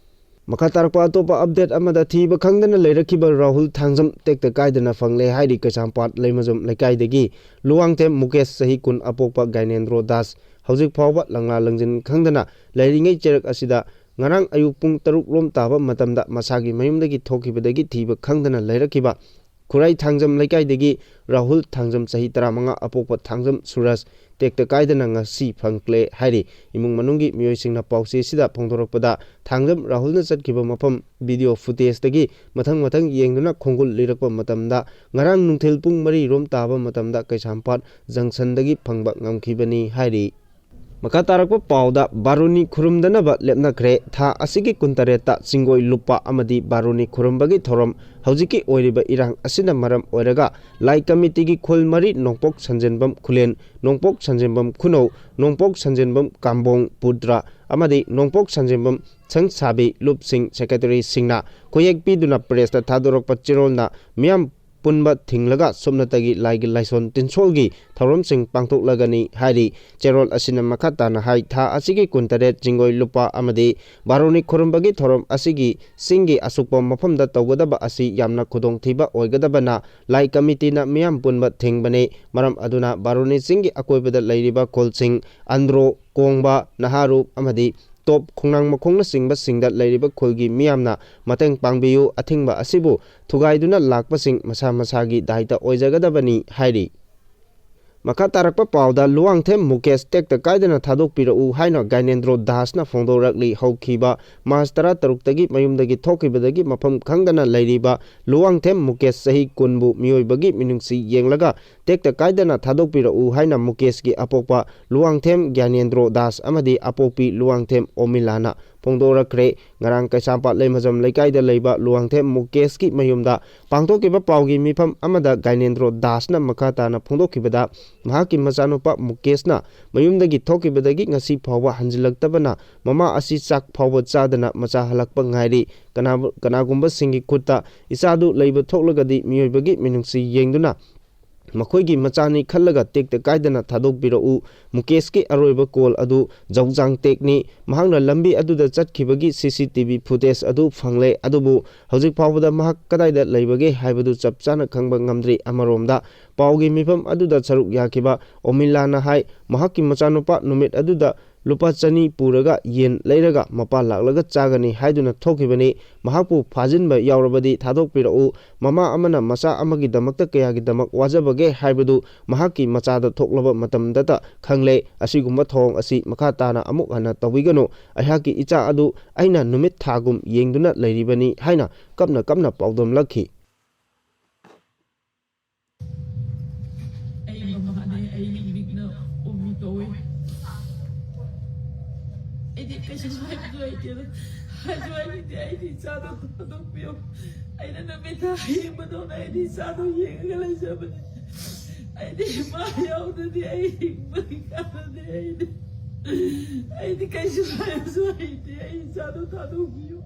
ꯃꯈꯥ ꯇꯥꯔꯛꯄ ꯑꯇꯣꯞꯄ ꯑꯞꯗꯦꯠ ꯑꯃꯗ, ꯊꯤꯕ ꯈꯪꯗꯅ ꯂꯩꯔꯛꯈꯤꯕ ꯔꯥꯍꯨꯜ ꯊꯥꯡꯖꯝ ꯇꯦꯛꯇ ꯀꯥꯏꯗꯅ ꯐꯪꯂꯦ ꯍꯥꯏꯔꯤ ꯀꯩꯁꯥꯝꯄꯥꯠ ꯂꯩꯃꯖꯝ ꯂꯩꯀꯥꯏꯗꯒꯤ ꯂꯨꯋꯥꯡꯊꯦꯝ ꯃꯨꯀꯦꯁ ꯆꯍꯤ ꯀꯨꯟ ꯑꯄꯣꯛꯄ ꯒ꯭ꯌꯥꯅꯦꯟꯗ꯭ꯔꯣ ꯗꯥꯁ ꯍꯧꯖꯤꯛ ꯐꯥꯎꯕ ꯂꯪꯂꯥ ꯂꯪꯖꯤꯟ ꯈꯪꯗꯅ ꯂꯩꯔꯤꯉꯩ ꯆꯦꯔꯛ ꯑꯁꯤꯗ ꯉꯔꯥꯡ ꯑꯌꯨꯛ ꯄꯨꯡ ꯇꯔꯨꯛ ꯔꯣꯝ ꯇꯥꯕ ꯃꯇꯝꯗ ꯃꯁꯥꯒꯤ ꯃꯌꯨꯝꯗꯒꯤ ꯊꯣꯛꯈꯤꯕꯗꯒꯤ ꯊꯤꯕ ꯈꯪꯗꯅ ꯂꯩꯔꯛꯈꯤꯕ ꯈꯨꯔꯥꯏ ꯊꯥꯡꯖꯝ ꯂꯩꯀꯥꯏꯗꯒꯤ ꯔꯥꯍꯨꯜ ꯊꯥꯡꯖꯝ ꯆꯍꯤ ꯇꯔꯥꯃꯉꯥ ꯑꯄꯣꯛꯄ ꯊꯥꯡꯖꯝ ꯁꯨꯔꯖ ꯇꯦꯛꯇ ꯀꯥꯏꯗꯅ ꯉꯁꯤ ꯐꯪꯂꯦ ꯍꯥꯏꯔꯤ꯫ ꯏꯃꯨꯡ ꯃꯅꯨꯡꯒꯤ ꯃꯤꯑꯣꯏꯁꯤꯡꯅ ꯄꯥꯎꯆꯦꯁꯤꯗ ꯐꯣꯡꯗꯣꯔꯛꯄꯗ ꯊꯥꯡꯖꯝ ꯔꯥꯍꯨꯜꯅ ꯆꯠꯈꯤꯕ ꯃꯐꯝ ꯚꯤꯗꯤꯑꯣ ꯐꯨꯇꯦꯖꯇꯒꯤ ꯃꯊꯪ ꯃꯊꯪ ꯌꯦꯡꯗꯨꯅ ꯈꯣꯡꯒꯨꯜ ꯂꯤꯔꯛꯄ ꯃꯇꯝꯗ ꯉꯔꯥꯡ ꯅꯨꯡꯊꯤꯜ ꯄꯨꯡ ꯃꯔꯤ ꯔꯣꯝ ꯇꯥꯕ ꯃꯇꯝꯗ ꯀꯩꯁꯥꯝꯄꯥꯠ ꯖꯪꯁꯟꯗꯒꯤ ꯐꯪꯕ ꯉꯝꯈꯤꯕꯅꯤ ꯍꯥꯏꯔꯤ꯫ ꯃꯈꯥ ꯇꯥꯔꯛꯄ ꯄꯥꯎꯗ ꯕꯥꯔꯨꯅꯤ ꯈꯨꯔꯨꯝꯗꯅꯕ ꯂꯦꯞꯅꯈ꯭ꯔꯦ꯫ ꯊꯥ ꯑꯁꯤꯒꯤ ꯀꯨꯟꯇꯔꯦꯠꯇ ꯆꯤꯡꯒꯣꯏ ꯂꯨꯞꯄ ꯑꯃꯗꯤ ꯕꯥꯔꯨꯅꯤ ꯈꯨꯔꯨꯝꯕꯒꯤ ꯊꯧꯔꯝ ꯍꯧꯖꯤꯛꯀꯤ ꯑꯣꯏꯔꯤꯕ ꯏꯔꯥꯡ ꯑꯁꯤꯅ ꯃꯔꯝ ꯑꯣꯏꯔꯒ ꯂꯥꯏ ꯀꯃꯤꯇꯤꯒꯤ ꯈꯨꯜ ꯃꯔꯤ, ꯅꯣꯡꯄꯣꯛ ꯁꯟꯖꯦꯟꯕꯝ ꯈꯨꯂꯦꯟ, ꯅꯣꯡꯄꯣꯛ ꯁꯟꯖꯦꯟꯕꯝ ꯈꯨꯅꯧ, ꯅꯣꯡꯄꯣꯛ ꯁꯟꯖꯦꯟꯕꯝ ꯀꯥꯝꯕꯣꯡ ꯄꯨꯗ꯭ꯔ ꯑꯃꯗꯤ ꯅꯣꯡꯄꯣꯛ ꯁꯟꯖꯦꯟꯕꯝ ꯁꯪꯁꯥꯕꯤ ꯂꯨꯞꯁꯤꯡ ꯁꯦꯀ꯭ꯔꯦꯇꯔꯤꯁꯤꯡꯅ ꯈꯨꯌꯦꯛ ꯄꯤꯗꯨꯅ ꯄ꯭ꯔꯦꯁꯇ ꯊꯥꯗꯣꯔꯛꯄ ꯆꯦꯔꯣꯜꯅ ꯃꯤꯌꯥꯝ ꯄꯨꯟꯕ ꯊꯤꯡꯂꯒ ꯁꯨꯞꯅꯇꯒꯤ ꯂꯥꯏꯒꯤ ꯂꯥꯏꯁꯣꯟ ꯇꯤꯟꯁꯣꯜꯒꯤ ꯊꯧꯔꯝꯁꯤꯡ ꯄꯥꯡꯊꯣꯛꯂꯒꯅꯤ ꯍꯥꯏꯔꯤ꯫ ꯆꯦꯔꯣꯜ ꯑꯁꯤꯅ ꯃꯈꯥ ꯇꯥꯅ ꯍꯥꯏ, ꯊꯥ ꯑꯁꯤꯒꯤ ꯀꯨꯟꯇꯔꯦꯠ ꯆꯤꯡꯒꯣꯏ ꯂꯨꯞꯄ ꯑꯃꯗꯤ ꯕꯥꯔꯨꯅꯤ ꯈꯨꯔꯨꯝꯕꯒꯤ ꯊꯧꯔꯝ ꯑꯁꯤꯒꯤ ꯆꯤꯡꯒꯤ ꯑꯁꯨꯛꯄ ꯃꯐꯝꯗ ꯇꯧꯒꯗꯕ ꯑꯁꯤ ꯌꯥꯝꯅ ꯈꯨꯗꯣꯡꯊꯤꯕ ꯑꯣꯏꯒꯗꯕꯅ ꯂꯥꯏ ꯀꯃꯤꯇꯤꯅ ꯃꯤꯌꯥꯝ ꯄꯨꯟꯕ ꯊꯤꯡꯕꯅꯤ꯫ ꯃꯔꯝ ꯑꯗꯨꯅ ꯕꯥꯔꯨꯅꯤ ꯆꯤꯡꯒꯤ ꯑꯀꯣꯏꯕꯗ ꯂꯩꯔꯤꯕ ꯈꯨꯜꯁꯤꯡ ꯑꯟꯗ꯭ꯔꯣ, ꯀꯣꯡꯕ, ꯅꯍꯥꯔꯨꯞ ꯑꯃꯗꯤ ꯇꯣꯞ ꯈꯣꯡꯅꯥꯡꯃꯈꯣꯡꯅꯆꯤꯡꯕꯁꯤꯡꯗ ꯂꯩꯔꯤꯕ ꯈꯨꯜꯒꯤ ꯃꯤꯌꯥꯝꯅ ꯃꯇꯦꯡ ꯄꯥꯡꯕꯤꯌꯨ꯫ ꯑꯊꯤꯡꯕ ꯑꯁꯤꯕꯨ ꯊꯨꯒꯥꯏꯗꯨꯅ ꯂꯥꯛꯄꯁꯤꯡ ꯃꯁꯥ ꯃꯁꯥꯒꯤ ꯗꯥꯏꯇ ꯑꯣꯏꯖꯒꯗꯕꯅꯤ ꯍꯥꯏꯔꯤ꯫ ꯃꯈꯥ ꯇꯥꯔꯛꯄ ꯄꯥꯎꯗ ꯂꯨꯋꯥꯡꯊꯦꯝ ꯃꯨꯀꯦꯁ ꯇꯦꯛꯇ ꯀꯥꯏꯗꯅ ꯊꯥꯗꯣꯛꯄꯤꯔꯛꯎ ꯍꯥꯏꯅ ꯒꯥꯏꯅꯦꯟꯗ꯭ꯔꯣ ꯗꯥꯁꯅ ꯐꯣꯡꯗꯣꯔꯛꯂꯤ꯫ ꯍꯧꯈꯤꯕ ꯃꯥꯔꯆ ꯇꯔꯥꯇꯔꯨꯛꯇꯒꯤ ꯃꯌꯨꯝꯗꯒꯤ ꯊꯣꯛꯈꯤꯕꯗꯒꯤ ꯃꯐꯝ ꯈꯪꯗꯅ ꯂꯩꯔꯤꯕ ꯂꯨꯋꯥꯡꯊꯦꯝ ꯃꯨꯀꯦꯁ ꯆꯍꯤ ꯀꯨꯟꯕꯨ ꯃꯤꯑꯣꯏꯕꯒꯤ ꯃꯤꯅꯨꯡꯁꯤ ꯌꯦꯡꯂꯒ ꯇꯦꯛꯇ ꯀꯥꯏꯗꯅ ꯊꯥꯗꯣꯛꯄꯤꯔꯛꯎ ꯍꯥꯏꯅ ꯃꯨꯀꯦꯁꯀꯤ ꯑꯄꯣꯛꯄ ꯂꯨꯋꯥꯡꯊꯦꯝ ꯒ꯭ꯌꯥꯅꯦꯟꯗ꯭ꯔꯣ ꯗꯥꯁ ꯑꯃꯗꯤ ꯑꯄꯣꯛꯄꯤ ꯂꯨꯋꯥꯡꯊꯦꯝ ꯑꯣꯃꯤꯂꯥꯅ ꯐꯣꯡꯗꯣꯔꯛꯈ꯭ꯔꯦ꯫ ꯉꯔꯥꯡ ꯀꯩꯁꯥꯝꯄꯥꯠ ꯂꯩꯃꯖꯝ ꯂꯩꯀꯥꯏꯗ ꯂꯩꯕ ꯂꯨꯋꯥꯡꯊꯦꯝ ꯃꯨꯀꯦꯁꯀꯤ ꯃꯌꯨꯝꯗ ꯄꯥꯡꯊꯣꯛꯈꯤꯕ ꯄꯥꯎꯒꯤ ꯃꯤꯐꯝ ꯑꯃꯗ ꯒꯥꯏꯅꯦꯟꯗ꯭ꯔꯣ ꯗꯥꯁꯅ ꯃꯈꯥ ꯇꯥꯅ ꯐꯣꯡꯗꯣꯛꯈꯤꯕꯗ, ꯃꯍꯥꯛꯀꯤ ꯃꯆꯥꯅꯨꯄꯥ ꯃꯨꯀꯦꯁꯅ ꯃꯌꯨꯝꯗꯒꯤ ꯊꯣꯛꯈꯤꯕꯗꯒꯤ ꯉꯁꯤ ꯐꯥꯎꯕ ꯍꯟꯖꯤꯜꯂꯛꯇꯕꯅ ꯃꯃꯥ ꯑꯁꯤ ꯆꯥꯛ ꯐꯥꯎꯕ ꯆꯥꯗꯅ ꯃꯆꯥ ꯍꯜꯂꯛꯄ ꯉꯥꯏꯔꯤ꯫ ꯀꯅꯥꯕꯨ-, ꯀꯅꯥꯒꯨꯝꯕꯁꯤꯡꯒꯤ ꯈꯨꯠꯇ ꯏꯆꯥꯗꯨ ꯂꯩꯕ ꯊꯣꯛꯂꯒꯗꯤ ꯃꯤꯑꯣꯏꯕꯒꯤ ꯃꯤꯅꯨꯡꯁꯤ ꯌꯦꯡꯗꯨꯅ ꯃꯈꯣꯏꯒꯤ ꯃꯆꯥꯅꯤ ꯈꯜꯂꯒ ꯇꯦꯛꯇ ꯀꯥꯏꯗꯅ ꯊꯥꯗꯣꯛꯄꯤꯔꯛꯎ꯫ ꯃꯨꯀꯦꯁꯀꯤ ꯑꯔꯣꯏꯕ ꯀꯣꯜ ꯑꯗꯨ ꯖꯧꯖꯥꯡ ꯇꯦꯛꯅꯤ꯫ ꯃꯍꯥꯛꯅ ꯂꯝꯕꯤ ꯑꯗꯨꯗ ꯆꯠꯈꯤꯕꯒꯤ ꯁꯤ ꯁꯤ ꯇꯤ ꯚꯤ ꯐꯨꯇꯦꯖ ꯑꯗꯨ ꯐꯪꯂꯦ, ꯑꯗꯨꯕꯨ ꯍꯧꯖꯤꯛ ꯐꯥꯎꯕꯗ ꯃꯍꯥꯛ ꯀꯗꯥꯏꯗ ꯂꯩꯕꯒꯦ ꯍꯥꯏꯕꯗꯨ ꯆꯞ ꯆꯥꯅ ꯈꯪꯕ ꯉꯝꯗ꯭ꯔꯤ꯫ ꯑꯃꯔꯣꯝꯗ ꯄꯥꯎꯒꯤ ꯃꯤꯐꯝ ꯑꯗꯨꯗ ꯁꯔꯨꯛ ꯌꯥꯈꯤꯕ ꯑꯣꯃꯤꯂꯥꯅ ꯍꯥꯏ, ꯃꯍꯥꯛꯀꯤ ꯃꯆꯥꯅꯨꯄꯥ ꯅꯨꯃꯤꯠ ꯑꯗꯨꯗ ꯂꯨꯄꯥ ꯆꯅꯤ ꯄꯨꯔꯒ ꯌꯦꯟ ꯂꯩꯔꯒ ꯃꯄꯥ ꯂꯥꯛꯂꯒ ꯆꯥꯒꯅꯤ ꯍꯥꯏꯗꯨꯅ ꯊꯣꯛꯈꯤꯕꯅꯤ꯫ ꯃꯍꯥꯛꯄꯨ ꯐꯥꯖꯤꯟꯕ ꯌꯥꯎꯔꯕꯗꯤ ꯊꯥꯗꯣꯛꯄꯤꯔꯛꯎ꯫ ꯃꯃꯥ ꯑꯃꯅ ꯃꯆꯥ ꯑꯃꯒꯤꯗꯃꯛꯇ ꯀꯌꯥꯒꯤꯗꯃꯛ ꯋꯥꯖꯕꯒꯦ ꯍꯥꯏꯕꯗꯨ ꯃꯍꯥꯛꯀꯤ ꯃꯆꯥꯗ ꯊꯣꯛꯂꯕ ꯃꯇꯝꯗꯇ ꯈꯪꯂꯦ꯫ ꯑꯁꯤꯒꯨꯝꯕ ꯊꯧꯑꯣꯡ ꯑꯁꯤ ꯃꯈꯥ ꯇꯥꯅ ꯑꯃꯨꯛ ꯍꯟꯅ ꯇꯧꯕꯤꯒꯅꯨ꯫ ꯑꯩꯍꯥꯛꯀꯤ ꯏꯆꯥ ꯑꯗꯨ ꯑꯩꯅ ꯅꯨꯃꯤꯠ ꯊꯥꯒꯨꯝ ꯌꯦꯡꯗꯨꯅ ꯂꯩꯔꯤꯕꯅꯤ ꯍꯥꯏꯅ ꯀꯞꯅ ꯀꯞꯅ ꯄꯥꯎꯗꯝꯂꯛꯈꯤ꯫ ꯑꯩ ꯃꯃꯥꯅꯦ, ꯑꯩꯒꯤ ꯃꯤꯡꯅ ꯑꯣꯃꯤ ꯀꯧꯋꯦ꯫ ꯑꯩꯗꯤ ꯀꯩꯁꯨ ꯍꯥꯏꯕꯁꯨ ꯍꯩꯇꯦꯗ꯫ ꯍꯥꯏꯁꯨ ꯍꯥꯏꯅꯤꯡꯗꯦ꯫ ꯑꯩꯗꯤ ꯏꯆꯥꯗꯣ ꯊꯥꯗꯣꯛꯄꯤꯌꯣ꯫ ꯑꯩꯅ ꯅꯨꯃꯤꯠ ꯊꯥ ꯌꯦꯡꯕꯗꯧꯅ ꯑꯩꯗꯤ ꯏꯆꯥꯗꯣ ꯌꯦꯡꯉꯒ ꯂꯩꯖꯕꯅꯦ꯫ ꯑꯩꯗꯤ ꯏꯃꯥ ꯌꯥꯎꯗ꯭ꯔꯗꯤ ꯑꯩ ꯍꯤꯡꯕꯒꯤ ꯀꯥꯟꯅꯗꯦ꯫ ꯑꯩꯗꯤ, ꯑꯩꯗꯤ ꯀꯩꯁꯨ ꯍꯥꯏꯕꯁꯨ ꯍꯩꯇꯦ꯫ ꯑꯩ ꯏꯆꯥꯗꯣ ꯊꯥꯗꯣꯛꯄꯤꯌꯨ꯫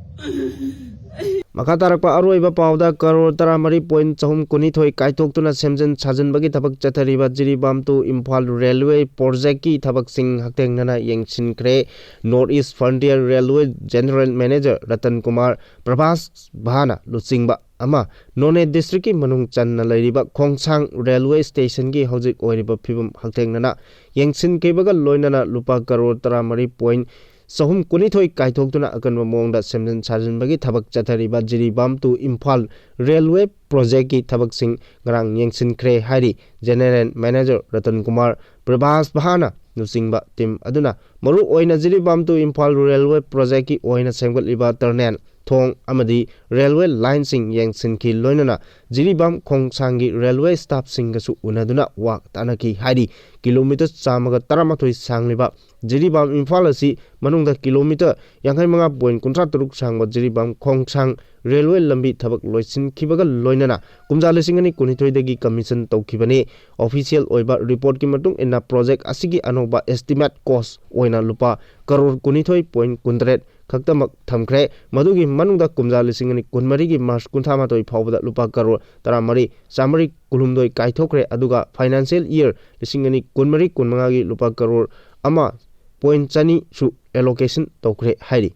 ꯃꯈꯥ ꯇꯥꯔꯛꯄ ꯑꯔꯣꯏꯕ ꯄꯥꯎꯗ, ꯀꯔꯣꯔ ꯇꯔꯥꯃꯔꯤ ꯄꯣꯏꯟ ꯆꯍꯨꯝ ꯀꯨꯟꯅꯤꯊꯣꯏ ꯀꯥꯏꯊꯣꯛꯇꯨꯅ ꯁꯦꯝꯖꯤꯟ ꯁꯥꯖꯤꯟꯕꯒꯤ ꯊꯕꯛ ꯆꯠꯊꯔꯤꯕ ꯖꯤꯔꯤꯕꯥꯝ to ꯏꯝꯐꯥꯜ ꯔꯦꯜꯋꯦ ꯄ꯭ꯔꯣꯖꯦꯛꯀꯤ ꯊꯕꯛꯁꯤꯡ ꯍꯛꯊꯦꯡꯅꯅ ꯌꯦꯡꯁꯤꯟꯈ꯭ꯔꯦ꯫ North east frontier railway general manager Ratan Kumar Prabhas ꯚꯥꯅ ꯂꯨꯆꯤꯡꯕ ꯑꯃ ꯅꯣꯅꯦ ꯗꯤꯁꯇ꯭ꯔꯤꯛꯀꯤ ꯃꯅꯨꯡ ꯆꯟꯅ ꯂꯩꯔꯤꯕ ꯈꯣꯡꯁꯥꯡ ꯔꯦꯜꯋꯦ ꯁ꯭ꯇꯦꯁꯟꯒꯤ ꯍꯧꯖꯤꯛ ꯑꯣꯏꯔꯤꯕ ꯐꯤꯕꯝ ꯍꯛꯊꯦꯡꯅꯅ ꯌꯦꯡꯁꯤꯟꯈꯤꯕꯒ ꯂꯣꯏꯅꯅ ꯂꯨꯄꯥ ꯀꯔꯣꯔ ꯇꯔꯥꯃꯔꯤ ꯄꯣꯏꯟ ꯆꯍꯨꯝ ꯀꯨꯟꯅꯤꯊꯣꯏ ꯀꯥꯏꯊꯣꯛꯇꯨꯅ ꯑꯀꯟꯕ ꯃꯑꯣꯡꯗ ꯁꯦꯝꯖꯤꯟ ꯁꯥꯖꯤꯟꯕꯒꯤ ꯊꯕꯛ ꯆꯠꯊꯔꯤꯕ ꯖꯤꯔꯤꯕꯥꯝ to ꯏꯝꯐꯥꯜ ꯔꯦꯜꯋꯦ ꯄ꯭ꯔꯣꯖꯦꯛꯀꯤ ꯊꯕꯛꯁꯤꯡ ꯉꯔꯥꯡ ꯌꯦꯡꯁꯤꯟꯈ꯭ꯔꯦ ꯍꯥꯏꯔꯤ ꯖꯦꯅꯔꯦꯜ ꯃꯦꯅꯦꯖꯔ ꯔꯇꯟ ꯀꯨꯃꯥꯔ ꯄ꯭ꯔꯚꯥꯁ ꯚꯥꯅ ꯂꯨꯆꯤꯡꯕ ꯇꯤꯝ ꯑꯗꯨꯅ꯫ ꯃꯔꯨ ꯑꯣꯏꯅ ꯖꯤꯔꯤꯕꯥꯝ to ꯏꯝꯐꯥꯜ ꯔꯦꯜꯋꯦ ꯄ꯭ꯔꯣꯖꯦꯛꯀꯤ ꯑꯣꯏꯅ ꯁꯦꯝꯒꯠꯂꯤꯕ ꯇꯔꯅꯦꯜ, ꯊꯣꯡ ꯑꯃꯗꯤ ꯔꯦꯜꯋꯦ ꯂꯥꯏꯟꯁꯤꯡ ꯌꯦꯡꯁꯤꯟꯈꯤ, ꯂꯣꯏꯅꯅ ꯖꯤꯔꯤꯕꯥꯝ ꯈꯣꯡꯁꯥꯡꯒꯤ ꯔꯦꯜꯋꯦ ꯁ꯭ꯇꯥꯐꯁꯤꯡꯒꯁꯨ ꯎꯅꯗꯨꯅ ꯋꯥ ꯇꯥꯟꯅꯈꯤ ꯍꯥꯏꯔꯤ꯫ ꯀꯤꯂꯣꯃꯤꯇꯔ ꯆꯥꯝꯃꯒ ꯇꯔꯥꯃꯥꯊꯣꯏ ꯁꯥꯡꯂꯤꯕ ꯖꯤꯔꯤꯕꯥꯝ ꯏꯝꯐꯥꯜ ꯑꯁꯤ ꯃꯅꯨꯡꯗ ꯀꯤꯂꯣꯃꯤꯇꯔ ꯌꯥꯡꯈꯩ ꯃꯉꯥ ꯄꯣꯏꯟ ꯀꯨꯟꯊ꯭ꯔꯥ ꯇꯔꯨꯛ ꯁꯥꯡꯕ ꯖꯤꯔꯤꯕꯥꯝ ꯈꯣꯡꯁꯥꯡ ꯔꯦꯜꯋꯦ ꯂꯝꯕꯤ ꯊꯕꯛ ꯂꯣꯏꯁꯤꯟꯈꯤꯕꯒ ꯂꯣꯏꯅꯅ ꯀꯨꯝꯖꯥ ꯂꯤꯁꯤꯡ ꯑꯅꯤ ꯀꯨꯟꯅꯤꯊꯣꯏꯗꯒꯤ ꯀꯃꯤꯁꯟ ꯇꯧꯈꯤꯕꯅꯤ꯫ ꯑꯣꯐꯤꯁꯤꯌꯦꯜ ꯑꯣꯏꯕ ꯔꯤꯄꯣꯔꯠꯀꯤ ꯃꯇꯨꯡ ꯏꯟꯅ ꯄ꯭ꯔꯣꯖꯦꯛ ꯑꯁꯤꯒꯤ ꯑꯅꯧꯕ ꯑꯦꯁꯇꯤꯃꯦꯠ ꯀꯣꯁ ꯑꯣꯏꯅ ꯂꯨꯄꯥ ꯀꯔꯣꯔ ꯀꯨꯟꯅꯤꯊꯣꯏ ꯄꯣꯏꯟ ꯀꯨꯟꯇꯔꯦꯠ ꯈꯛꯇꯃꯛ ꯊꯝꯈ꯭ꯔꯦ꯫ ꯃꯗꯨꯒꯤ ꯃꯅꯨꯡꯗ ꯀꯨꯝꯖꯥ ꯂꯤꯁꯤꯡ ꯑꯅꯤ ꯀꯨꯟꯃꯔꯤꯒꯤ ꯃꯥꯔꯆ ꯀꯨꯟꯊ꯭ꯔꯥ ꯃꯥꯊꯣꯏ ꯐꯥꯎꯕꯗ ꯂꯨꯄꯥ ꯀꯔꯣꯔ ꯇꯔꯥꯃꯔꯤ ꯆꯥꯃꯔꯤ ꯀꯨꯟꯍꯨꯝꯗꯣꯏ ꯀꯥꯏꯊꯣꯛꯈ꯭ꯔꯦ꯫ ꯑꯗꯨꯒ ꯐꯥꯏꯅꯥꯟꯁꯤꯌꯦꯜ ꯏꯌꯔ ꯂꯤꯁꯤꯡ ꯑꯅꯤ ꯀꯨꯟꯃꯔꯤ ꯀꯨꯟꯃꯉꯥꯒꯤ ꯂꯨꯄꯥ ꯀꯔꯣꯔ ꯑꯃ ꯄꯣꯏꯟ ꯆꯅꯤꯁꯨ ꯑꯦꯂꯣꯀꯦꯁꯟ ꯇꯧꯈ꯭ꯔꯦ ꯍꯥꯏꯔꯤ꯫